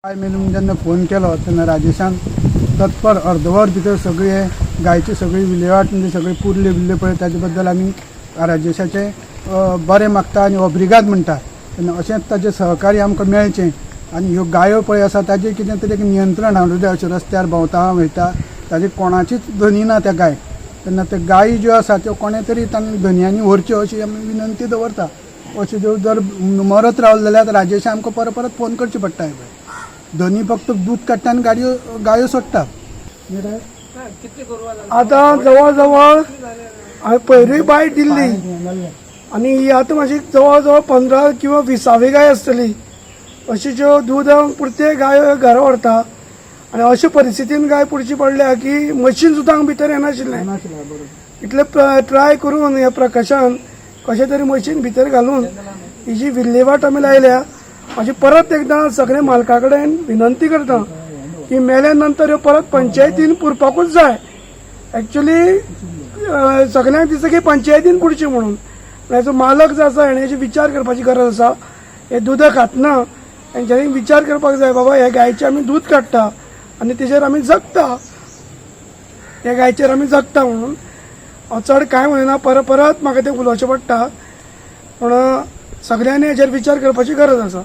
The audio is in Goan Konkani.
काय मेरेन जेन्ना फोन केलो तेन्ना राजेशान तत्पर अर्दवर भितर सगळे गायची सगळी विलेवाट म्हणजे सगळी पुरले बिरले पळय ताजे बद्दल आमी राजेशाचे बरें मागता आनी ओब्रिगाद म्हणटा. तेन्ना अशेंच ताजें सहकार्य आमकां मेळचें आनी ह्यो गायो पळय आसा ताजेर कितें तरी एक नियंत्रण हाडूं जाय. अशें रस्त्यार भोंवता वयता ताजेर कोणाचीच धनी ना त्या गायक, तेन्ना त्यो गायी ज्यो आसा त्यो कोणें तरी तांणी धनयांनी व्हरच्यो अशी आमी विनंती दवरता. अशें ज्यो जर मरत रावले जाल्यार राजेशा आमकां परत परत फोन करचे पडटा. पळय धनी फक्त दूद काडटा आनी गाडयो गायो सोडटा. आतां जवळ जवळ हांवें पयरूय बायट दिल्ली आनी ही आतां म्हाजी जवळ जवळ 15 किंवा 20वी गाय आसतली. अशी ज्यो दूद पुरते गाय घरा व्हरता आनी अशे परिस्थितीन गाय पुरची पडल्या की मशीन सुद्दां हांगा भितर येनाशिल्लें. इतले ट्राय करून ह्या प्रकाशान कशें तरी मशीन भितर घालून ही जी विल्हेवाट आमी लायल्या. म्हाजी परत एकदां सगळे मालका कडेन विनंती करता की मेल्या नंतर ह्यो परत पंचायतीन पुरपाकूच जाय. एक्चुली सगळ्यांक दिसता की पंचायतीन पुरची म्हणून, पूण हेजो मालक जो आसा हेणे विचार करपाची गरज आसा. हे दूद खातना हेंच्यांनी विचार करपाक जाय, बाबा ह्या गायचें आमी दूद काडटा आनी तेजेर आमी जगता, ह्या गायचेर आमी जगता म्हणून. हांव चड कांय उलयना, परत परत म्हाका तें उलोवचें पडटा, पूण सगळ्यांनी हेजेर विचार करपाची गरज आसा.